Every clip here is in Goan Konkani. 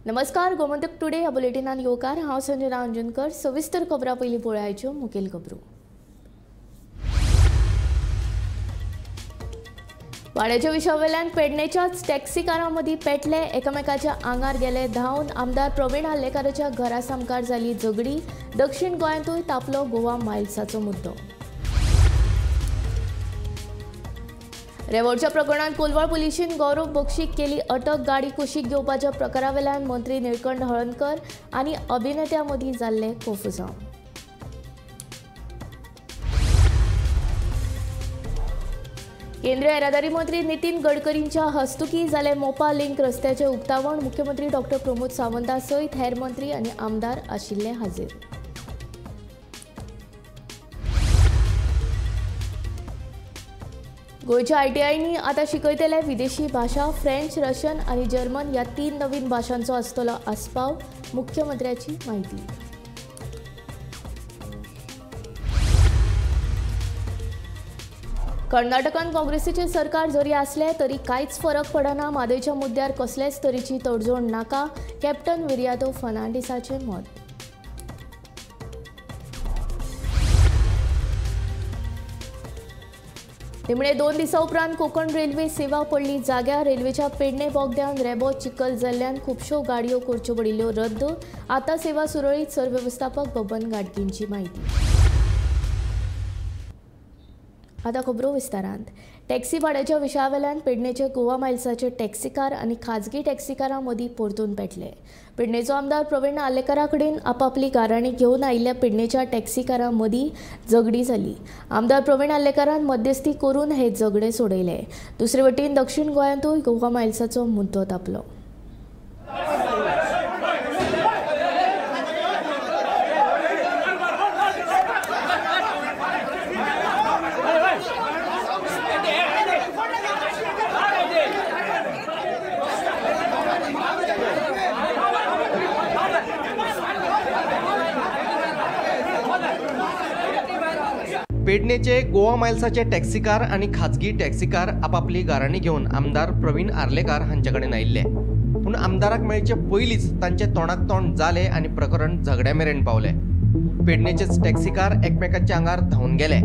नमस्कार, गोमंतक टुडे ह्या बुलेटिनान येवकार. हांव संजना अंजनकर. सविस्तर खबरां पयलीं पळयाच्यो मुखेल खबरो. भाड्याच्या विशयावेल्यान पेडणेच्याच टॅक्सीकारां मदीं पेटले, एकामेकाच्या आंगार गेले धांवन. आमदार प्रवीण आर्लेकाराच्या घरा सामकार जाली झगडी. दक्षिण गोंयांतूय तापलो गोवा मायल्साचो मुद्दो. रेवोडच्या प्रकरणांत कोलवाळ पुलिशेन गौरव बक्षीक केली अटक. गाडी कुशीक घेवपाच्या प्रकारावेल्यान मंत्री निळकंठ हळर्णकर आनी अभिनेत्यां मदीं जाल्लें कोफुसांव. केंद्रीय येरादारी मंत्री नितीन गडकरींच्या हस्तुकी जालें मोपा लिंक रस्त्याचें उक्तावण. मुख्यमंत्री डॉक्टर प्रमोद सावंता सयत हेर मंत्री आनी आमदार आशिल्ले हाजीर. गोंयच्या आयटीआयनी आतां शिकयतले विदेशी भाशा. फ्रेंच, रशियन आनी जर्मन ह्या 3 नवीन भाशांचो आसतलो आस्पाव. मुख्यमंत्र्याची म्हायती. कर्नाटकान काँग्रेसीचें सरकार जरी आसलें तरी कांयच फरक पडना. म्हादयच्या मुद्द्यार कसलेच तरेची तडजोड नाका, कॅप्टन विरियातो फर्नांडीसाचें मत. निमणे 2 दिसां उपरांत कोंकण रेल्वे सेवा पडली जाग्यार. रेल्वेच्या पेडणे बोगद्यान रेबो चिखल जाल्ल्यान खुबश्यो गाडयो करच्यो पडिल्ल्यो रद्द. आतां सेवा सुरळीत, सरवेवस्थापक बबन गाडगींची म्हायती. आतां खबरो विस्तारांत. टॅक्सी भाड्याच्या विशयावेल्यान पेडणेचे गोवा मायल्साचे टॅक्सीकार आनी खाजगी टॅक्सीकारां मदीं परतून पेटले. पेडणेचो आमदार प्रवीण आर्लेकारा कडेन आपापली गाराणी घेवन आयिल्ल्या पेडणेच्या टॅक्सीकारां मदीं झगडी जाली. आमदार प्रवीण आर्लेकारान मध्यस्थी करून हे झगडे सोडयले. दुसरे वटेन दक्षिण गोंयांतूय गोवा मायल्साचो मुद्दो तापलो. पेडणेचे गोवा मायल्साचे टॅक्सीकार आनी खाजगी टॅक्सीकार आपापली गाराणी घेवन आमदार प्रवीण आर्लेकार हांचे कडेन आयिल्ले. पूण आमदाराक मेळचे पयलींच तांचे तोंडाक तोंड जाले आनी प्रकरण झगड्या मेरेन पावले. पेडणेचेच टॅक्सीकार एकमेकांच्या आंगार धांवन गेले.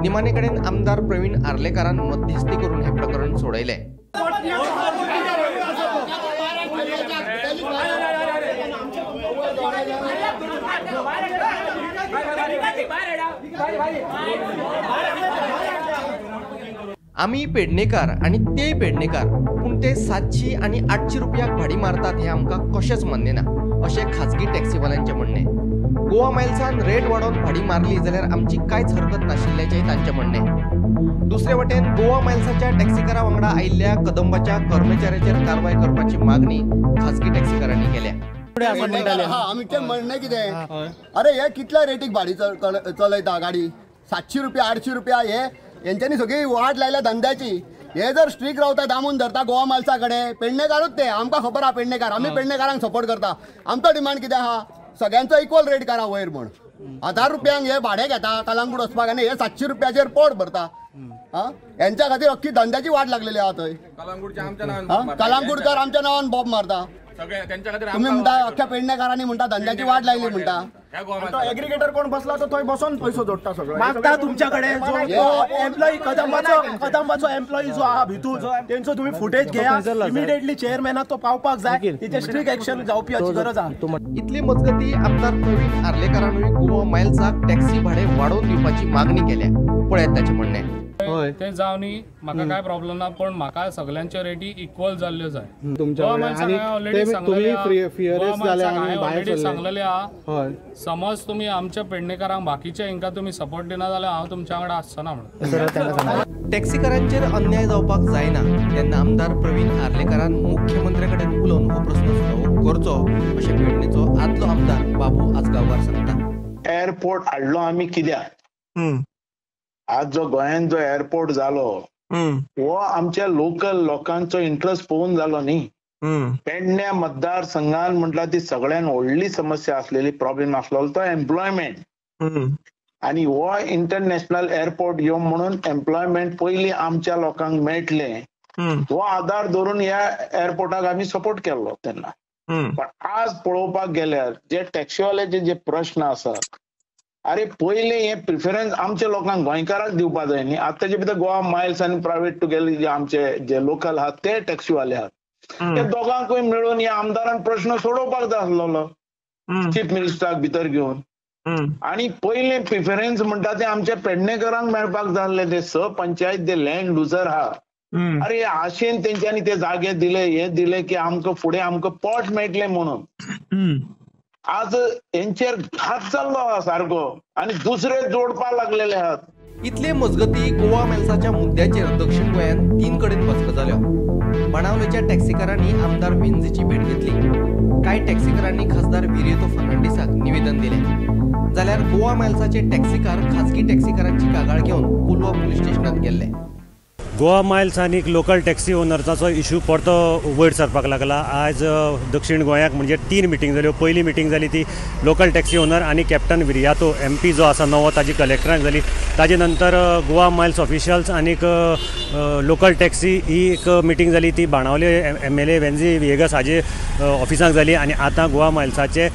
निमाणे कडेन आमदार प्रवीण आर्लेकारान मध्यस्थी करून हें प्रकरण सोडयलें. आमी पेडणेकार आनी ते पेडणेकार, पूण ते 700 आनी 800 रुपयाक भाडी मारतात हें आमकां कशेंच मान्य ना, अशें खाजगी टॅक्सीवाल्यांचें म्हणणें. गोवा मायल्सान रेट वाडोवन भाडी मारली जाल्यार आमची कांयच हरकत नाशिल्ल्याचें तांचें म्हणणें. दुसरे वटेन गोवा मायल्साच्या टॅक्सीकारा वांगडा आयिल्ल्या कदंबाच्या कर्मचाऱ्याचेर कारवाय करपाची मागणी खाजगी टॅक्सीकारांनी केल्या. आमचें म्हणणें कितें, अरे हे कितल्या रेटीक भाडी चलयता गाडी, 700 रुपया 800 रुपया, हे हेंच्यांनी सगळी वाट लायल्या धंद्याची. हे जर स्ट्रीक रावता, दामून धरता गोवा मायल्सा कडेन, पेडणेकारूच ते, आमकां खबर आहा पेडणेकार, आमी पेडणेकारांक सपोर्ट करता. आमचो डिमांड कितें आहा, सगळ्यांचो इक्वल रेट करा वयर म्हूण. 1000 रुपयांक हे भाडें घेता कलंगूट वचपाक आनी हे 700 रुपयाचेर पोट भरता. हेंच्या खातीर अख्खी धंद्याची वाट लागलेली आहा थंय. कलंगूटकर आमच्या नांवान बॉम्ब मारता. तुम्ही म्हणता अख्ख्या पेडणेकारांनी म्हणटा धंद्याची वाट लायली म्हणटा. एग्रीगेटर कोण बसला तो थंय बसून पैसो जोडटा सगळो मागता तुमच्याकडे. जो एम्प्लॉई कदंबाचो एम्प्लॉई जो आहा भितूर, तेंचो तुम्ही फुटेज घेया, इमिडिएटली चेअरमॅनाक तो पावपाक जाय, तेचे स्ट्रिक्ट एक्शन जावपी हाची गरज आहा. इतली मजगती आमदार प्रवीण आर्लेकारानूय गोवा मायल्साक टॅक्सी भाडें वाडोवन दिवपाची मागणी केल्या. पळयात ताचें म्हणणें. ते जावनी म्हाका काय प्रॉब्लेम ना, पण म्हाका सगळ्यांच्यो रेटी इक्वल जाल्ल्यो जाय. ऑलरेडी सांगलेले आहा, समज तुमी आमच्या पेडणेकारांक बाकीच्या हिंका तुमी सपोर्ट दिना जाल्यार हांव तुमच्या वांगडा आसचो ना म्हणून. टॅक्सीकारांचेर अन्याय जावपाक जायना तेन्ना आमदार प्रवीण आर्लेकारान मुख्यमंत्र्या कडेन उलोवन हो प्रस्न सुटोवप करचो अशें पेडणेचो आदलो आमदार बाबू आजगांवकार सांगता. एअरपोर्ट हाडलो आमी कित्याक, आज जो गोंयांत जो एअरपोर्ट जालो हो आमच्या लोकल लोकांचो इंट्रस्ट पळोवन जालो न्ही. पेडण्या मतदारसंघान म्हटल्यार ती सगळ्यान व्हडली समस्या आसलेली, प्रॉब्लेम आसलेलो तो एम्प्लॉयमेंट. आनी हो इंटरनॅशनल एअरपोर्ट येवन म्हणून एम्प्लॉयमेंट पयलीं आमच्या लोकांक मेळटलें हो आधार धरून ह्या एअरपोर्टाक आमी सपोर्ट केल्लो तेन्ना. पण आज पळोवपाक गेल्यार जे टॅक्सीवाल्याचे जे प्रश्न आसात, अरे पयले हे प्रिफरन्स आमच्या लोकांक गोंयकारांक दिवपा जाय न्ही. आतां ताजे भितर गोवा मायल्स आनी प्रायवेट टुगेदर जे आमचे जे लोकल आहात ते टॅक्सीवाले आहात, ते दोगांकूय मेळून ह्या आमदारान प्रश्न सोडोवपाक जाय आसलेलो चीफ मिनिस्टराक भितर घेवन. आणि पयले प्रिफरन्स म्हणटा ते आमच्या पेडणेकरांक मेळपाक जाय आसले. ते स पंचायत जे लँड लुजर आहा, अरे आशेन तेंच्यांनी ते जागे दिले, हे दिले की आमकां फुडें आमकां पोट मेळटलें म्हणून. आज हेंचेर घात जाल्लो आहा सारको आनी दुसरे जोडपाक लागलेले आहात. इतले मजगती गोवा मायल्साच्या मुद्द्याचेर दक्षिण गोंयांत 3 कडेन बसका जाल्यो. बाणावलेच्या टॅक्सीकारांनी आमदार वेंझीची भेट घेतली. कांय टॅक्सीकारांनी खासदार विरियातो फर्नांडीसाक निवेदन दिलें. जाल्यार गोवा मायल्साचे टॅक्सीकार खाजगी टॅक्सीकारांची कागाळ घेवन कोलवा पुलीस स्टेशनात गेल्ले. गोवा मायल्स आनी लोकल टॅक्सी ओनर्साचो इशू परतो वयर सरपाक लागला. आज दक्षिण गोंयाक म्हणजे 3 मिटींग जाल्यो. पयली मिटींग जाली ती लोकल टॅक्सी ओनर आनी कॅप्टन विरियातो एम पी जो आसा नवो ताजी कलेक्टराक जाली. ताजे नंतर गोवा मायल्स ऑफिशियल्स आनीक लोकल टॅक्सी ही एक मिटींग जाली ती बाणावले MLA Venzy Viegas हाजे ऑफिसाक जाली. आनी आतां गोवा मायल्साचे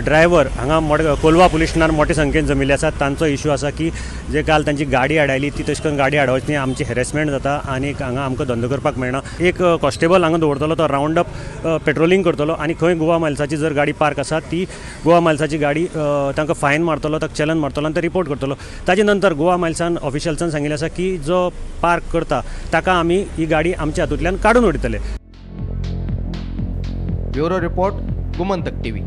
ड्रायव्हर हांगा कोलवा पुलीस स्टेशनार मोठे संख्येन जमिल्ले आसात. तांचो इशू आसा की जे काल तांची गाडी आडायली ती तशें करून गाडी आडावची न्ही, आमची हॅरेसमेंट जाता आनी हांगा आमकां धंदो करपाक मेळना. एक कॉन्स्टेबल हांगा दवरतलो, तो रावंड अप पेट्रोलिंग करतलो आनी खंय गोवा मायल्साची जर गाडी पार्क आसा ती गोवा मायल्साची गाडी तांकां फायन मारतलो, ताका चलन मारतलो आनी ते रिपोर्ट करतलो. ताजे नंतर गोवा मायल्सान ऑफिशियल्सान सांगिल्लें आसा की जो पार्क करता ताका आमी ही गाडी आमच्या हातूंतल्यान काडून उडयतले. Bureau report, Gomantak TV.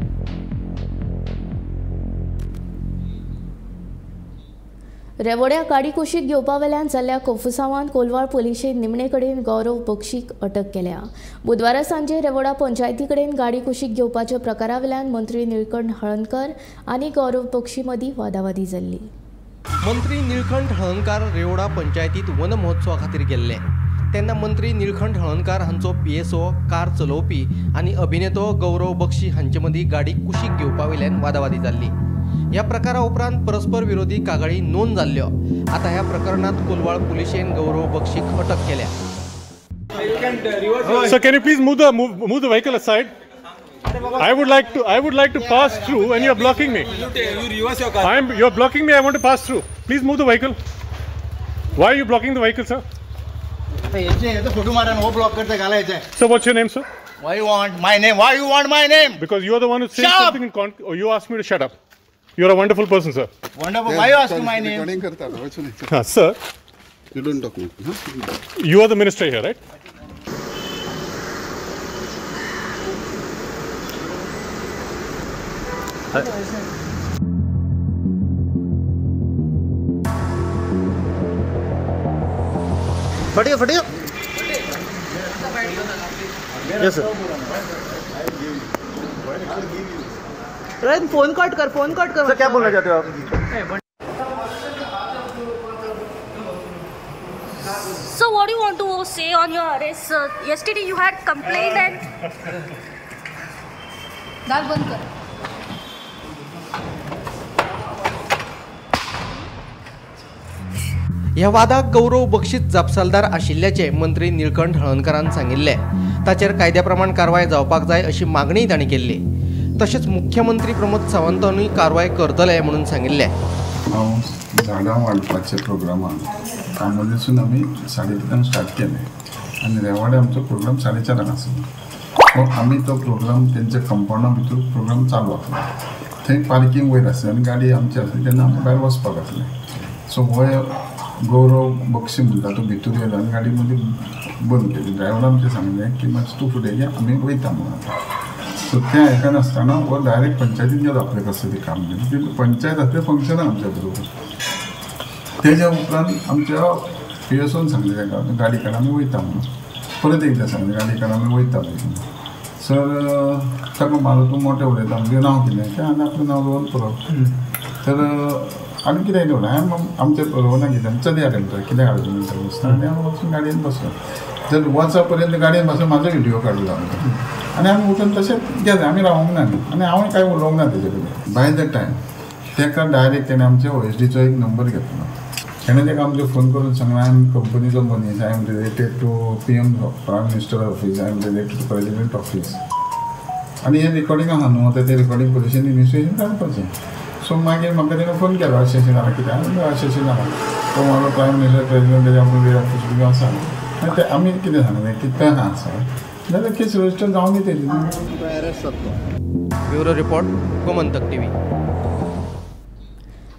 रेवोड्या गाडी कुशीक घेवपा वेल्यान जाल्ल्या कोफुसांवान कोलवाळ पुलिशेन निमणे कडेन गौरव बक्षीक अटक केल्या. बुधवारा सांजे रेवोडा पंचायती कडेन गाडी कुशीक घेवपाच्या प्रकारा वेल्यान मंत्री निळकंठ हळर्णकर आनी गौरव बक्षी मदीं वादावादी जाल्ली. मंत्री निळकंठ हळर्णकार रेवोडा पंचायतीत वन महोत्सवा खातीर गेल्ले तेन्ना मंत्री निळकंठ हळर्णकार हांचो PSO car चलोवपी आनी अभिनेतो गौरव बक्षी हांचे मदीं गाडी कुशीक घेवपा वेल्यान वादावादी जाल्ली. ह्या प्रकारा उपरांत परस्पर विरोधी कागाळी नोंद जाल्ल्यो. आतां ह्या प्रकरणात कोलवाळ पुलिशेन गौरव बक्षीक अटक केल्या. Sir, can you please move the vehicle aside? I would like to pass through and you are blocking me. You reverse your car. You are blocking me. I want to pass through. Please move the vehicle. Why are you blocking the vehicle, sir? Sir, what's your name, sir? Why you want my name? Why you want my name? Because you are the one who said something in con. Or you asked me to shut up. You're a wonderful person, sir. Wonderful. Why you asking my name? Sir. You don't talk me. Huh? You are the minister here, right? Fatiyo, fatiyo. Yes, sir. Rohit phone cut कर, फोन कट कर. सर क्या बोलना चाहते हो आप? So what do you want to say on your arrest? Yesterday you had complained and दार बंद कर. ह्या वादाक गौरव बक्षीस जापसालदार आशिल्ल्याचें मंत्री निळकंठ हळर्णकारान सांगिल्लें. ताचेर कायद्या प्रमाण कारवाय जावपाक जाय अशी मागणीय तांणी केल्ली. तशेंच मुख्यमंत्री प्रमोद सावंतानूय कारवाय करतले म्हणून सांगिल्लें. हांव झाडां वाडपाच्या प्रोग्रामाक कांबोळेसून आमी 3:30 स्टार्ट केलें आनी रेवाडे आमचो प्रोग्राम 4:30 आसलो. सो आमी तो प्रोग्राम तेंच्या कंपावंडा भितर प्रोग्राम चालू आसलो. थंय पार्कींग वयर आसली आनी गाडी आमची आसली तेन्ना आमी भायर वचपाक आसलें. सो हो गौरव बक्षी म्हणटा तो भितर येयलो आनी गाडी मदीं बंद केली. ड्रायव्हरान आमचें सांगलें की मातशें तूं फुडें आमी वयता म्हणून. सो तें आयकनासतना हो डायरेक्ट पंचायतीन गेलो आपलें कसलें तें काम केलें. पंचायत आसलें फंक्शनां आमच्या बरोबर. तेज्या उपरांत आमच्या PSOन सांगलें ताका गाडी काड आमी वयता म्हणून. परत एकदां सांगलें गाडी काड आमी वयता म्हणून. सर ताका मारलो तूं मोठें उलयता म्हणजे नांव कितें तें आनी आपलें नांव दवरून पुरो. तर आनी कितें दवरलें हांवें आमच्या रोवना कितें चलया रे कितें हाडूं म्हणटा आनी हांव वचून गाडयेन बसलो. जर वचा पर्यंत गाडयेन बसलो म्हाजो व्हिडियो काडलो आमकां आनी आमी उठून तशेंच गेले. आमी रावूंक ना आनी हांव कांय उलोवंक ना तेजे कडेन. बाय the time ताका डायरेक्ट तेणें आमच्या OSDचो एक नंबर घेतलो. तेणें ताका आमचो फोन करून सांगलें I am कंपनीचो मनीस, I am related to PM prime minister office, I am related to president office. आनी हें रिकॉर्डिंग आहा न्हू, आतां तें रिकॉर्डिंग पुलिशेन इन्वेस्टिगेशन जावपाचें. सो मागीर म्हाका तेणें फोन केलो, अशें अशें जालां कितें अशें अशें जालां. तो म्हाका प्रायम मिनिस्टर प्रेजिडेंट तेजें आपूण ऑफिस बी आसा मागीर तें आमी कितें सांगलें की तें आसा जाल्यार केस रजिस्टर जावन दितली. Bureau report, Gomantak TV.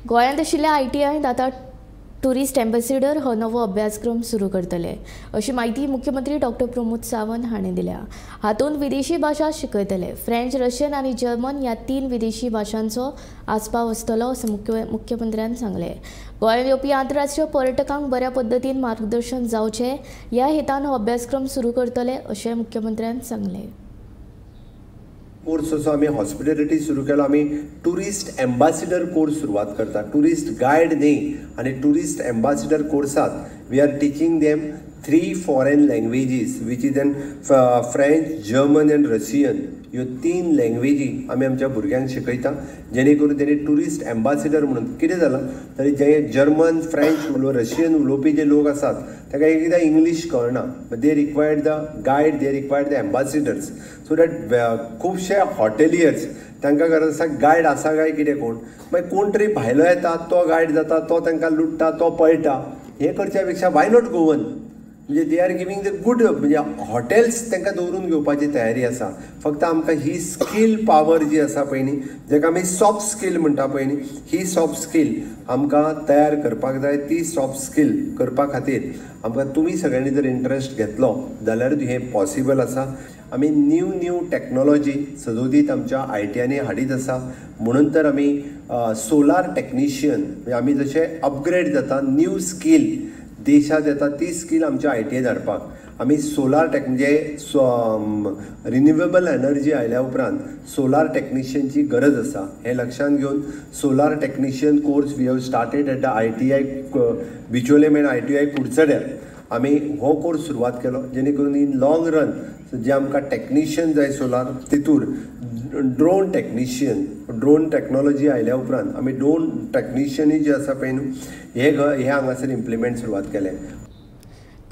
गोंयांत आशिल्ल्या आयटीआयंत आतां टुरिस्ट एम्बेसिडर हो नवो अभ्यासक्रम सुरू करतले अशी म्हायती मुख्यमंत्री डॉक्टर प्रमोद सावंत हांणी दिल्या. हातूंत विदेशी भाशा शिकयतले. फ्रेंच, रशियन आनी जर्मन ह्या 3 विदेशी भाशांचो आस्पाव आसतलो अशें मुख्यमंत्र्यान सांगलें. गोंयांत येवपी आंतरराष्ट्रीय पर्यटकांक बऱ्या पद्दतीन मार्गदर्शन जावचें ह्या हेतान हो अभ्यासक्रम सुरू करतले अशें मुख्यमंत्र्यान सांगलें. कोर्स असो आमी हॉस्पिटॅलिटी सुरू केलो. आमी टुरिस्ट एम्बासिडर कोर्स सुरवात करता, टुरिस्ट गायड न्ही. आनी टुरिस्ट एम्बासिडर कोर्सात we are teaching them 3 foreign languages which is an French, German and Russian. ह्यो 3 लँग्वेजी आमी आमच्या भुरग्यांक शिकयता, जेणे करून तेणी टुरिस्ट एम्बासिडर म्हणून कितें जालां तरी जे जर्मन, फ्रेंच रशियन उलोवपी जे लोक आसात ताका एकदां इंग्लीश कळना, they required the guide, they required the ambassadors. So that खुबशे हॉटेलियर्स तांकां गरज आसा गायड आसा काय कितें कोण, मागीर कोण तरी भायलो येता तो गायड जाता, तो तांकां लुट्टा, तो पळटा. हें करच्या पेक्षा why not Goan, म्हणजे they are giving the good, म्हणजे हॉटेल्स तांकां दवरून घेवपाची तयारी आसा. फक्त आमकां ही स्कील पावर जी आसा पळय न्ही, जाका आमी सॉफ्ट स्कील म्हणटा पळय न्ही, ही सॉफ्ट स्कील आमकां तयार करपाक जाय. ती सॉफ्ट स्कील करपा खातीर आमकां तुमी सगळ्यांनी जर इंट्रस्ट घेतलो जाल्यार हें पॉसिबल आसा. आमी न्यू न्यू टॅक्नोलॉजी सदोदीत आमच्या आयटीआयनी हाडीत आसा, म्हणून तर आमी सोलार टॅक्निशियन, म्हणजे आमी जशें अपग्रेड जाता, न्यू स्कील देशांत येता ती स्कील आमच्या आयटीआय धाडपाक आमी सोलार टॅक म्हणजे रिन्युएबल एनर्जी आयल्या उपरांत सोलार टॅक्निशियनची गरज आसा हें लक्षांत घेवन solar technician course we have started at the ITI Bicholim and ITI कुडचड्यार आमी हो कोर्स सुरवात केलो, जेणे करून इन लॉंग रन जे आमकां टॅक्निशियन जाय सोलार तितूर ड्रोन टॅक्निशियन, ड्रोन टॅक्नोलॉजी आयल्या उपरांत आमी ड्रोन टॅक्निशियनूय जे आसा पळय न्हू हे हांगासर इम्प्लिमेंट सुरवात केले.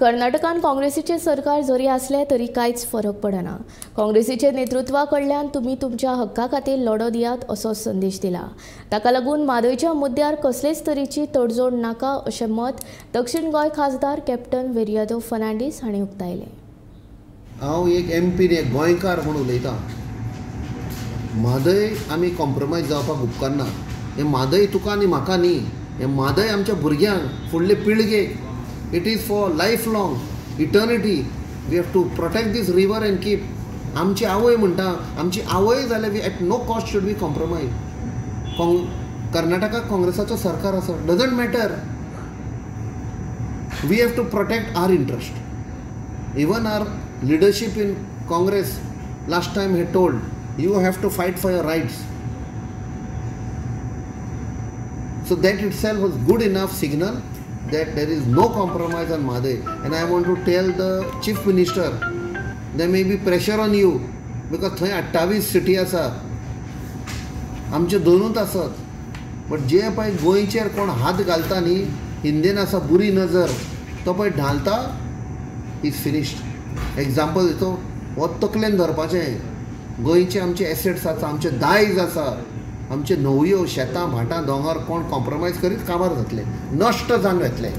कर्नाटकान काँग्रेसीचे सरकार जरी आसले तरी कांयच फरक पडना. काँग्रेसीचे नेतृत्वा कडल्यान तुमी तुमच्या हक्का खातीर लढो दियात असो संदेश दिला. ताका लागून म्हादयच्या मुद्द्यार कसलेच तरेची तडजोड नाका अशें मत दक्षिण गोंय खासदार कॅप्टन विरियातो फर्नांडीस हांणी उक्तायलें. हांव एक एमपी एक गोंयकार म्हूण उलयतां. म्हादय आमी कॉम्प्रोमायज जावपाक उपकारना. हें म्हादय तुका आनी म्हाका न्ही, हें म्हादय आमच्या भुरग्यांक, फुडले पिळगेक. It is for life long, eternity. We have to protect this river and keep. आमची आवय म्हणटा, आमची आवय जाल्यार we at no cost should we compromise. कर्नाटकाक काँग्रेसाचो सरकार आसा, doesn't matter. We have to protect our interest. Even our leadership in Congress last time he told you have to fight for your rights. So that itself was good enough signal that there is no compromise on Mhadei. And I want to tell the Chief Minister, there may be pressure on you because थंय 28 सिटी आसा, आमचे दोनूच आसत, बट जे पळय गोंयचेर कोण हात घालता न्ही, हिंदीन आसा बुरी नजर, तो पळय ढालता is finished. एग्जाम्पल दितो, हो तकलेन धरपाचें. गोंयचे आमचे एसेट्स आसा, आमचे दायज आसा, आमचे न्हंयो, शेतां, भाटां, दोंगर कोण कॉम्प्रोमायज करीत काबार जातले, नश्ट जावन वतले.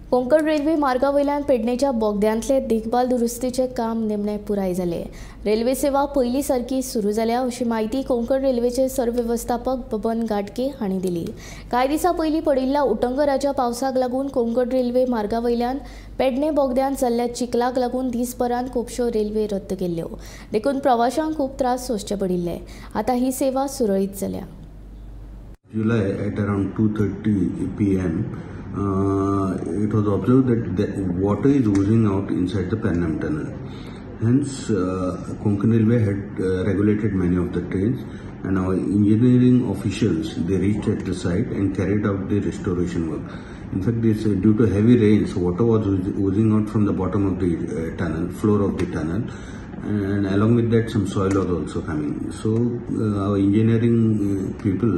कोंकण रेल्वे मार्गा वयल्यान पेडणेच्या बोगद्यांतले देखभाल दुरुस्तीचें काम निमणें पुराय जालें. रेल्वे सेवा पयलीं सारकी सुरू जाल्या अशी म्हायती कोंकण रेल्वेचे सरवेवस्थापक बबन गाटके हांणी दिली. कांय दिसां पयलीं पडिल्ल्या उटंगराच्या पावसाक लागून कोंकण रेल्वे मार्गा वयल्यान पेडणे बोगद्यांत जाल्ल्या चिखलाक लागून दीसभरांत खुबश्यो रेल्वे रद्द केल्ल्यो, देखून प्रवाशांक खूब त्रास सोंसचे पडिल्ले. आतां ही सेवा सुरळीत जाल्या. July at around 2:30 PM it was observed that the water is oozing out inside the Pernem tunnel. Hence, Konkan Railway had regulated many of the trains, and our engineering officials, they reached at the site and carried out the restoration work. In fact, this due to heavy rains, water was oozing out from the bottom of the tunnel, floor of the tunnel, and along with that some soil was also coming. So our engineering people,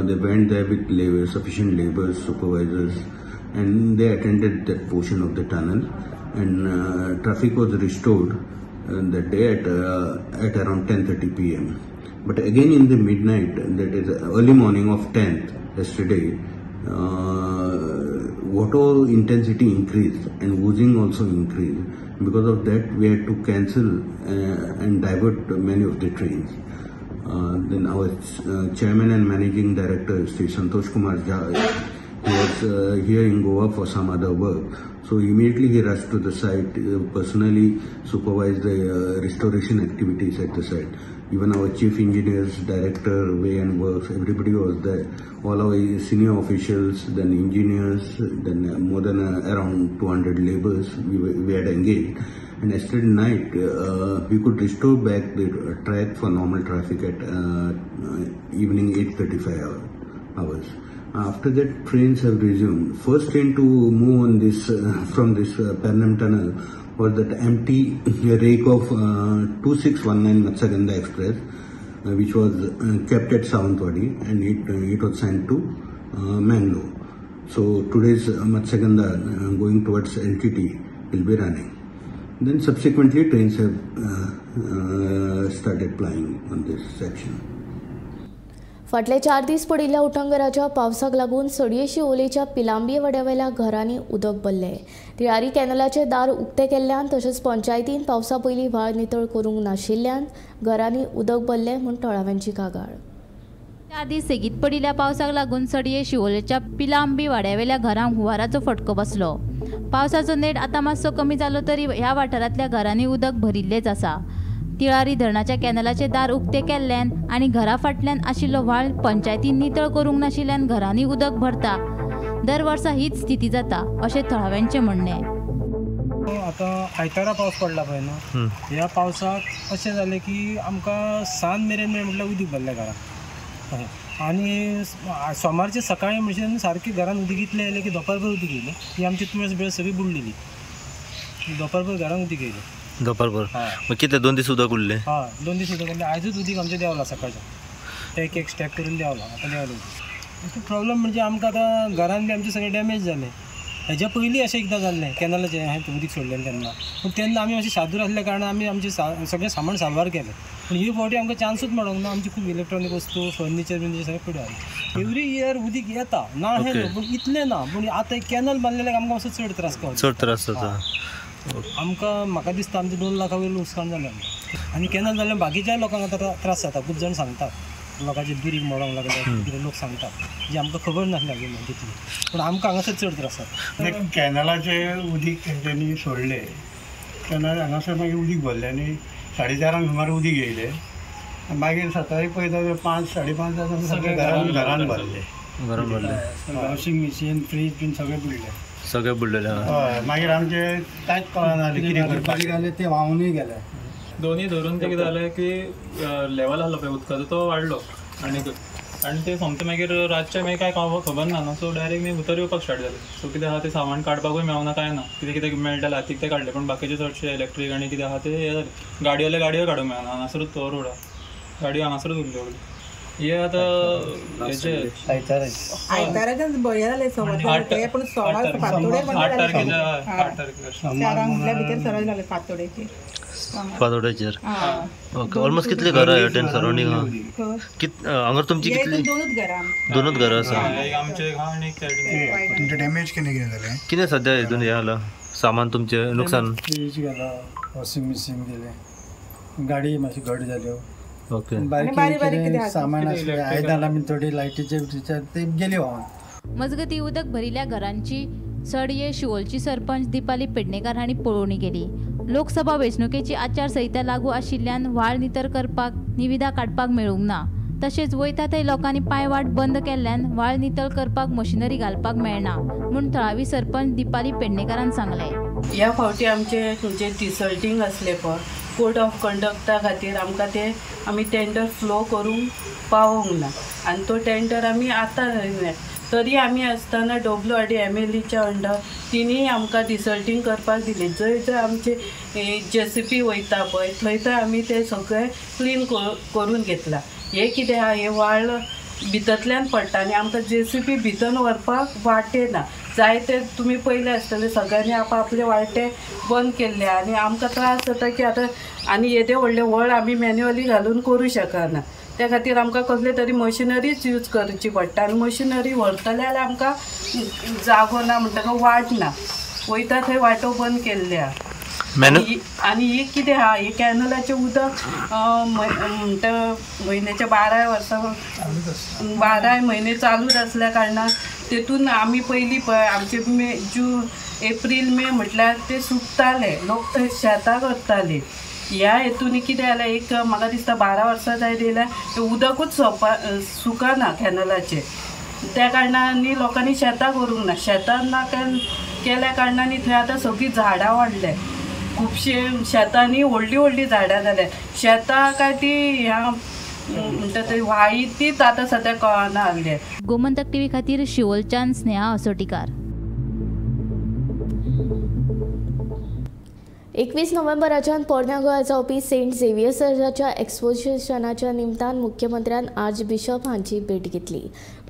they went there with labor, sufficient laborers, supervisors, and they attended that portion of the tunnel, and traffic was restored that day at around 10:30 p.m. But again in the midnight, that is early morning of 10th yesterday, water intensity increased and oozing also increased. Because of that, we had to cancel and divert many of the trains. Then our chairman and managing director, Sri Santosh Kumar Jha, he was here in Goa for some other work. So immediately he rushed to the site, personally supervised the restoration activities at the site. Even our chief engineers, director, way and works, everybody was there. All our senior officials, then engineers, then more than around 200 laborers we had engaged. And yesterday night, we could restore back the track for normal traffic at evening 8:35 hours. After that, trains have resumed. First train to move on this from this Pernem tunnel was that empty rake of 2619 Matsyagandha Express, which was kept at Sawantwadi, and it was sent to Mangalore. So today's Matsyagandha going towards LTT will be running. Then subsequently trains have started plying on this section. फाटले 4 दीस पडिल्ल्या उटंगराच्या पावसाक लागून सडये शिवोलेच्या पिलांबी वाड्यावेल्या घरांनी उदक भरलें. तिळारी कॅनलाचे दार उक्ते केल्ल्यान तशेंच पंचायतीन पावसा पयलीं व्हाळ नितळ करूंक नाशिल्ल्यान घरांनी उदक भरलें म्हूण थळाव्यांची कागाळ. 4 दीस सेगीत पडिल्ल्या पावसाक लागून सडये शिवोलेच्या पिलांबी वाड्यावेल्या घरांक हुंवाराचो फटको बसलो. पावसाचो नेट आतां मातसो कमी जालो तरी ह्या वाठारांतल्या घरांनी उदक भरिल्लेंच आसा. तिळारी धरणाच्या कॅनलाचे दार उक्ते केल्ल्यान आनी घरा फाटल्यान आशिल्लो व्हाळ पंचायतीन नितळ करूंक नाशिल्ल्यान घरांनी उदक भरता. दर वर्सा हीच स्थिती जाता अशें थळाव्यांचें म्हणणें. आतां आयतारा पावस पडला पळय न्हू, ह्या पावसाक अशें जालें की आमकां सांज मेरेन म्हटल्यार उदीक भरलें घरांत. आनी सोमारचे सकाळी म्हणजे सारकी घरान उदीक इतलें येयलें की दोपारभर उदीक येयलें की आमची तुळस बिळस सगळी बुडलेली. दोपारभर घरान उदीक येयलें. दोपारभर मग कितें 2 दीस उदक उरलें? हय, 2 दीस उदक उरलें. आयजूच उदीक आमचें देंवलां सकाळचें, एक एक स्टेप करून देंवलां, आतां देंवलें उदीक. प्रॉब्लम म्हणजे आमकां आतां घरान बी आमचें सगळें डॅमेज जालें. हेज्या पयलीं अशें एकदां जाल्लें कॅनलाचें हें उदीक सोडलें तेन्ना, पूण तेन्ना आमी अशें सादूर आसल्या कारणान आमी आमचें सगळें सामान साल्वार केलें. पूण ही फावटी आमकां चान्सूच मेळोंक ना. आमची खूब इलेक्ट्रॉनीक वस्तू, फर्निचर बिर्निचर सगळें पडून आसलें. एवरी इयर उदीक येता ना हें न्हू, पूण इतलें ना. पूण आतां कॅनल बांदलेल्याक आमकां मातसो चड त्रास जाता. चड त्रास जाता आमकां. म्हाका दिसता आमचें 2 लाखां वयर लुकसाण जालें आमकां. आनी कॅनल जाल्यार बाकीच्याय लोकांक आतां त्रास जाता. खूब जाण सांगतात लोकांचे दुरीग मोडोंक लागले कितें लोक सांगतात जे आमकां खबर नासली अजून तितली, पूण आमकां हांगासर चड त्रास जाता. कॅनलाचें उदीक तेंच्यांनी सोडलें तेन्ना हांगासर मागीर उदीक भरलें आनी 4:30 सुमार उदीक येयलें. मागीर सकाळीं पळयता 5, 5:30 जाता सगळें घरान घरान भरलें. घरान भरलें. वॉशिंग मशीन, फ्रीज बीन सगळें बुडलें. सगळें बुडलेलें. हय, मागीर आमचें कांयच कळना कितें करपाचें, तें व्हांवूनय गेलें. दोनी धरून ते कितें जालें की लेवल आसलो पळय उदकाचो तो वाडलो आनी आनी ते सोमतें मागीर रातचें मागीर कांय खबर ना न्हू, सो डायरेक्ट मागीर भितर येवपाक स्टार्ट जालें. सो कितें आसा तें सामान काडपाकूय मेळना कांय ना, कितें कितें मेळटालें हातीक तें काडलें, पूण बाकीचें चडशें इलेक्ट्रीक आनी कितें आसा तें हें जालें. गाडयो जाल्यार गाडयो काडूंक मेळना, हांगासरूच तो रोड आसा, गाडयो हांगासरूच उरल्यो सगळ्यो. हे आतां आयताराच्यान बरें जालें समज, पूण सोमार फांतोडेर 8 तारखेर 4 म्हटल्यार भितर सरळ जालें फांतोडेचेर. फातोड्याचेर ओके. ऑलमोस्ट कितली घरां हेवटेन सरावंडींग हांगा तुमची कितली? दोनूच घरां. दोनूच घरां आसा. तुमचें डॅमेज कितें कितें जालें? कितें सद्या हितून हें जाला सामान तुमचें नुकसान? फ्रीज गेलो, वॉशिंग मशीन गेलें, गाडी मातशी घट जाल्यो. ओके. बारीक सामान आसलें, आयदनां बी थोडी लायटीचे ते गेली व्हांवन. मजगतीं उदक भरिल्ल्या घरांची सडये शिवोलची सरपंच दीपाली पेडणेकार हांणी पळोवणी केली. लोकसभा वेंचणुकेची आचारसंहिता लागू आशिल्ल्यान व्हाळ नितळ करपाक निविदा काडपाक मेळूंक ना. तशेंच वयता थंय लोकांनी पांयवाट बंद केल्ल्यान व्हाळ नितळ करपाक मशिनरी घालपाक मेळना म्हूण थळावी सरपंच दीपाली पेडणेकारान सांगलें. ह्या फावटी आमचे जे डिसल्टींग आसलें पळय कोड ऑफ कंडक्टा खातीर आमकां ते आमी टेंडर फ्लो करूंक पावोंक ना आनी तो टेंडर आमी आतां तरी आमी आसतना WRD MLAच्या अंडर तिणीय आमकां डिसल्टींग करपाक दिलें. जंय जंय आमचे JCP वयता पळय थंय थंय आमी ते सगळें क्लीन करून घेतलां. हें कितें आहा, हें व्हाळ भितरल्यान पडटा आनी आमकां जेसीबी भितर व्हरपाक वाटे ना. जायते तुमी पयले आसतले सगळ्यांनी आपआपले वाटे बंद केल्ले आनी आमकां त्रास जाता की आतां आनी येदे व्हडले व्हड आमी मॅन्युअली घालून करूं शकना. त्या खातीर आमकां कसले तरी मशिनरीच यूज करची पडटा आनी मशिनरी व्हरतले जाल्यार आमकां जागो ना म्हणटकच वाट ना, वयता थंय वाटो बंद केल्ले आहा. आनी ही कितें आहा, ही कॅनलाचें उदक म्हणटा म्हयन्याच्या 12 वर्सां 12 म्हयने चालूच आसल्या कारणान तेतून आमी पयलीं पळय आमचे मे जून एप्रील मे म्हटल्यार ते सुकताले, लोक थंय शेतां करताले. ह्या हेतून कितें जालें, एक म्हाका दिसता 12 वर्सां जायत येयल्या तें उदकूच सुकना कॅनलाचें. त्या कारणान लोकांनी शेतां करूंक ना, शेतां ना केल्या कारणान थंय आतां सगळीं झाडां वाडल्या, खुबशे शेतांनी व्हडलीं व्हडलीं झाडां जाल्या. शेतां काय ती ह्या म्हणटा ते व्हाळी तीच आतां सद्या कळना लागल्या. गोमंतक टीव्ही खातीर शिवोलच्यान स्नेहा असोटीकार. 21 नोव्हेंबराच्यान पोरण्या गोंया जावपी सेंट झेवियर चर्चाच्या एक्सपोजिशनाच्या निमतान मुख्यमंत्र्यान आर्च बिशप हांची भेट घेतली.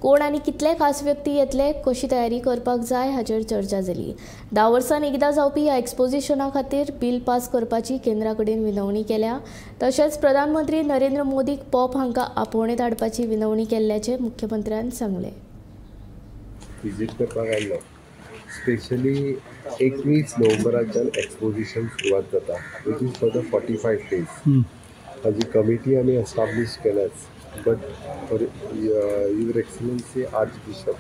कोण आनी कितले खास व्यक्ती येतले, कशी तयारी करपाक जाय हाचेर चर्चा जाली. 10 वर्सांनी एकदां जावपी ह्या एक्सपोजिशना खातीर बील पास करपाची केंद्रा कडेन विनवणी केल्या. तशेंच प्रधानमंत्री नरेंद्र मोदीक पॉप हांकां आपोवणें धाडपाची विनवणी केल्ल्याचें मुख्यमंत्र्यान सांगलें. विजीट करपाक आयलो स्पेशली 21 नोव्हेंबराच्यान एक्सपोजिशन सुरवात जाता, which is for the 45 days. ताजी कमिटी आमी establish केल्याच, but for your excellency archbishop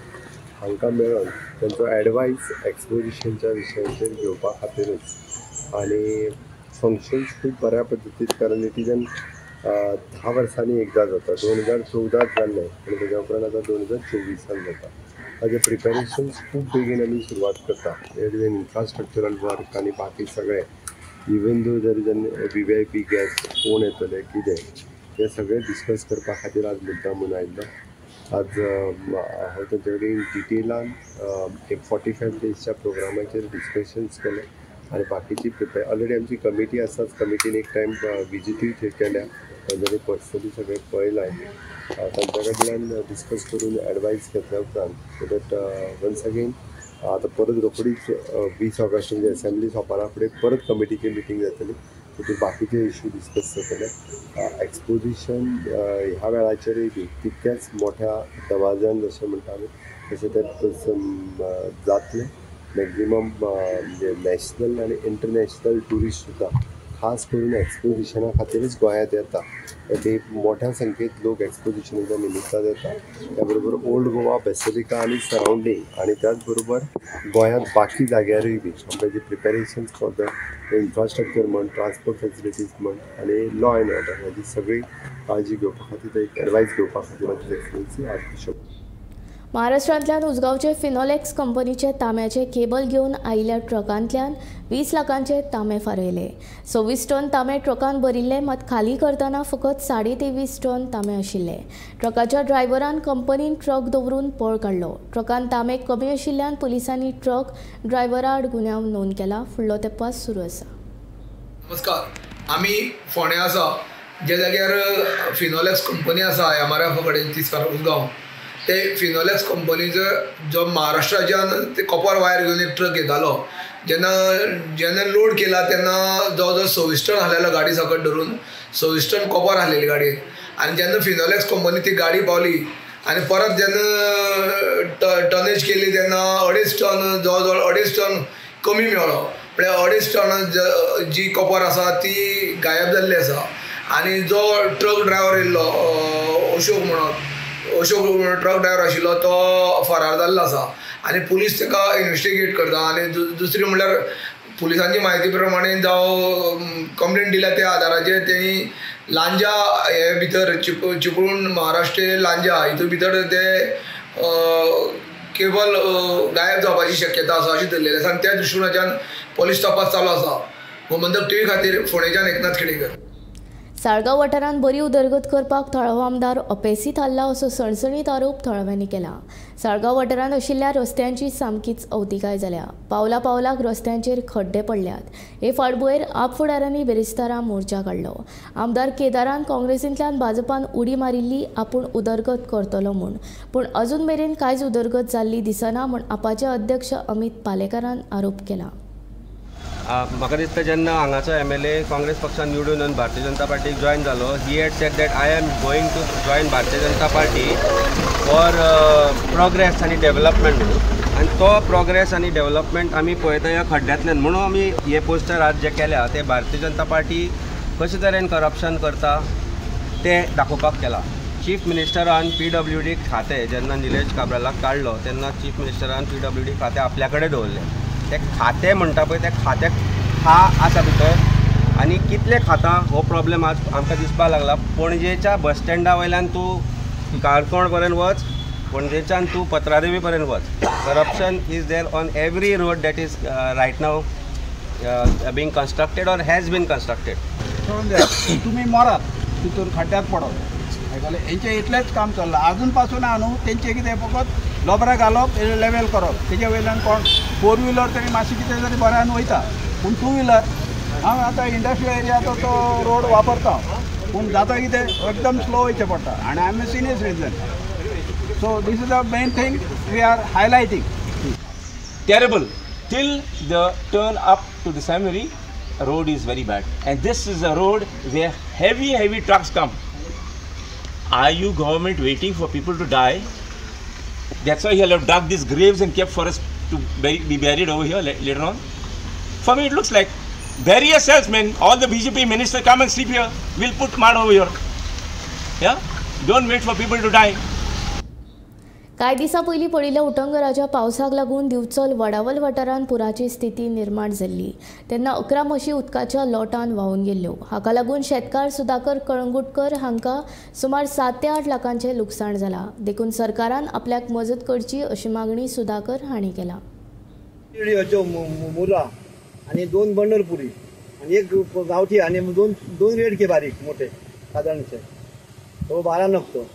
हांकां मेळोन तांचो एडवायस एक्सपोजिशनच्या विशयाचेर घेवपा खातीरच. आनी फंक्शन्स खूब बऱ्या पद्दतीन, कारण it is an 10 वर्सांनी एकदां जाता. 2014 जाल्लें आनी तेज्या उपरांत आतां 2024 जाता. ताजें प्रिपेरेशन्स खूब बेगीन आमी सुरवात करता. It is an infrastructural work आनी बाकी सगळें, even though there is an VVIP guest कोण येतले कितें हें सगळें डिस्कस करपा खातीर आज मुद्दाम म्हूण आयिल्लो. आज हांव तांचे कडेन डिटेलान 45 डेजच्या प्रोग्रामाचेर डिस्कशन्स केलें आनी बाकीची प्रिपेर ऑलरेडी आमची कमिटी आसाच. कमिटीन एक टायम विजिटूय थंय केल्या, तांच्यांनी पर्सनली सगळें पळयलां. तांच्या कडल्यान डिस्कस करून एडवायस घेतल्या उपरांत सो that once again आतां परत रोखडीच 20 ऑगस्ट म्हणजे एसेंब्ली सोंपना फुडें परत कमिटीची मिटींग जातली, तितून बाकीचे इश्यू डिस्कस जातले. एक्सपोजिशन ह्या वेळाचेरय बी तितक्याच मोठ्या दबाज्यान जशें म्हणटा आमी तशें तें जातलें. मॅक्झिमम म्हणजे नॅशनल आनी इंटरनॅशनल ट्युरिस्ट सुद्दां खास करून एक्सपोजिशना खातीरच गोंयांत येता. ते मोठ्या संख्येत लोक एक्सपोजिशनाच्या निमित्तान येता. त्या बरोबर ओल्ड गोवा बेसिलिका आनी सरावंडींग आनी त्याच बरोबर गोंयांत बाकी जाग्यारूय बी आमकां जी प्रिपेरेशन्स फॉर the infrastructure म्हण, ट्रान्सपोर्ट फेसिलिटीज म्हण आनी लॉ एंड ऑर्डर हाजी सगळी काळजी घेवपा खातीर एक एडवायस घेवपा खातीर एक्सलन्सी आर्च बिशप. महाराष्ट्रांतल्यान उसगांवचे फिनोलेक्स कंपनीचे तांब्याचे केबल घेवन आयिल्ल्या ट्रकांतल्यान 20 लाखांचे तांबे फारयले. 26 टन तांबे ट्रकान भरिल्ले, मात खाली करतना फकत 23.5 टन तांबे आशिल्ले. ट्रकाच्या ड्रायव्हरान कंपनीन ट्रक दवरून पळ काडलो. ट्रकान तांबे कमी आशिल्ल्यान पुलिसांनी ट्रक ड्रायव्हरा आड गुन्यांव नोंद केला. फुडलो तपास सुरू आसा. नमस्कार, आमी फोंड्या आसा, ज्या जाग्यार फिनोलेक्स कंपनी आसा MRF कडेन तिसवार उसगांव. ते फिनोलेक्स कंपनीचो जो महाराष्ट्राच्यान ते कॉपर वायर घेवन एक ट्रक येतालो, जेन्ना जेन्ना लोड केला तेन्ना जवळ जवळ 26 टन हाडलेलो गाडी सकट धरून 26 टन कॉपर हाडलेली गाडयेन. आनी जेन्ना फिनोलेक्स कंपनी ती गाडी पावली आनी परत जेन्ना टनेज केली तेन्ना 2.5 टन, जवळ जवळ 2.5 टन कमी मेळ्ळो. म्हळ्यार 2.5 टन जी कॉपर आसा ती गायब जाल्ली आसा. आनी जो ट्रक ड्रायव्हर येयल्लो अशोक म्हणून, अशोक ट्रक ड्रायव्हर आशिल्लो तो फरार जाल्लो आसा आनी पुलीस ताका इन्वेस्टिगेट करता. आनी दुसरी म्हणल्यार पुलिसांची म्हायती प्रमाणे जावं कंप्लेन दिल्या त्या आदाराचेर तेणी लांजा हे भितर चिपळूण महाराष्ट्र लांजा हितून भितर ते केबल गायब जावपाची शक्यता आसा अशी धरलेली आसा आनी त्या दृश्टीकोनाच्यान पोलीस तपास चालू आसा. गोमंतक टीव्ही खातीर फोंडेच्यान एकनाथ खेडेकर. साळगांव वाठारांत बरी उदरगत करपाक थळावो आमदार अपेसी थारला असो सणसणीत आरोप थळाव्यांनी केला. साळगांव वाठारांत आशिल्ल्या रस्त्यांची सामकीच अवतिकाय जाल्या. पावला पावलाक रस्त्यांचेर खड्डे पडल्यात. हे फाटभुंयेर आप फुडाऱ्यांनी बिरेस्तारा मोर्चा काडलो. आमदार केदारान काँग्रेसींतल्यान भाजपान उडी मारिल्ली आपूण उदरगत करतलो म्हूण, पूण अजून मेरेन कांयच उदरगत जाल्ली दिसना म्हूण आपाचे अध्यक्ष अमित पालेकारान आरोप केला. म्हाका दिसता जेन्ना हांगाचो MLA Congress पक्षान निवडून येवन भारतीय जनता पार्टीक जॉयन जालो, he had said that I am going to join Bharatiya Janata Party for progress आनी डेवलपमेंट म्हणून. आनी तो प्रोग्रेस आनी डेवलपमेंट आमी पळयता ह्या खड्ड्यांतल्यान. म्हणून आमी हे पोस्टर आज जे केल्या ते भारतीय जनता पार्टी कशे तरेन करप्शन करता ते दाखोवपाक केला. चीफ मिनिस्टरान PWD खातें जेन्ना निलेश काब्रालाक काडलो तेन्ना चीफ मिनिस्टरान PWD खातें आपल्या कडेन दवरलें. ते खातें म्हणटा पळय त्या खात्याक खा आसा भितर आनी कितले खाता हो प्रॉब्लेम आज आमकां दिसपाक लागला. पणजेच्या बस स्टँडा वयल्यान तूं काणकोण पर्यंत वच, पणजेच्यान तूं पत्रादेवी पर्यंत वच, corruption is there on every road that is right now being constructed or has been constructed. तुमी मरात तितून खड्ड्यात पडत आयकलें. हेंचें इतलेंच काम चल्लां आजून पासून आहा न्हू. तेंचें कितें फकत लोबरां घालप, लेवल करप, तेजे वयल्यान कोण फोर व्हिलर तरी मातशें कितें तरी बऱ्यान वयता, पूण टू व्हिलर हांव आतां इंडस्ट्रियल एरियाचो तो रोड वापरता, पूण जाता कितें एकदम स्लो वयचें पडटा आनी I am a senior citizen. So this is the main thing we are highlighting. Terrible till the turn up to the seminary road is very bad, and this is a road where heavy trucks come. Are you government waiting for people to die? That's why you have dug these graves and kept for us to be buried over here later on. For me it looks like bury yourselves, men. All the BJP ministers come and sleep here. We'll put mud over here. Yeah? Don't wait for people to die. कांय दिसां पयलीं पडिल्ल्या उटंगराच्या पावसाक लागून दिवचल वडावल वाठारांत पुराची स्थिती निर्माण जाल्ली तेन्ना 11 म्हशी उदकाच्या लोटान व्हांवून गेल्ल्यो. हाका लागून शेतकार सुधाकर कळंगुटकर हांकां सुमार 7 ते 8 लाखांचें लुकसाण जालां. देखून सरकारान आपल्याक मजत करची अशी मागणी सुधाकर हांणी केला. मुरा आनी 2 बंडल पुरी आनी एक गांवठी आनी दोन रेडके बारीक मोठे सादारणशे तो 12 नग तो.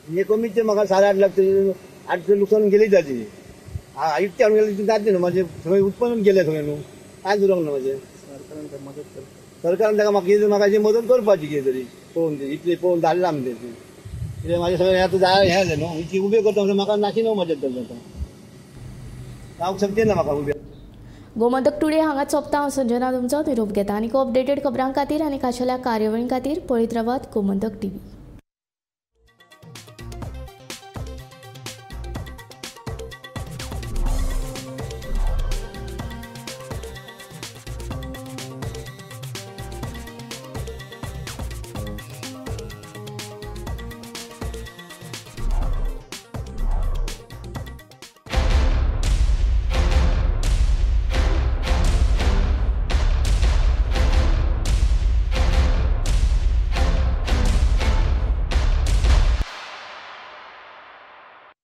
हे कमीच म्हाका 8.5 लाख तरी 8 लुकसाण गेली जाती. इतकें हाडून गेलें जातलें न्हू म्हाजें सगळें उत्पन्न गेलें सगळें न्हू, कांयच उरूंक ना म्हाजें. सरकारान ताका म्हाका म्हाका मदत करपाची कितें तरी पळोवन ती इतलें पळोवन धाडलां आमी तें कितें म्हाजें सगळें आतां जाय हें जालें न्हू, इतली उबें करता म्हणल्यार म्हाका नाशी न्हू मदत जाता, जावंक शकते ना म्हाका उबें. गोमंतक टुडे हांगा सोंपता. हांव संजना तुमचो निरोप घेता. आनी अपडेटेड खबरां खातीर आनी खाशेल्या कार्यावळीं खातीर पळयत रावात गोमंतक टीव्ही.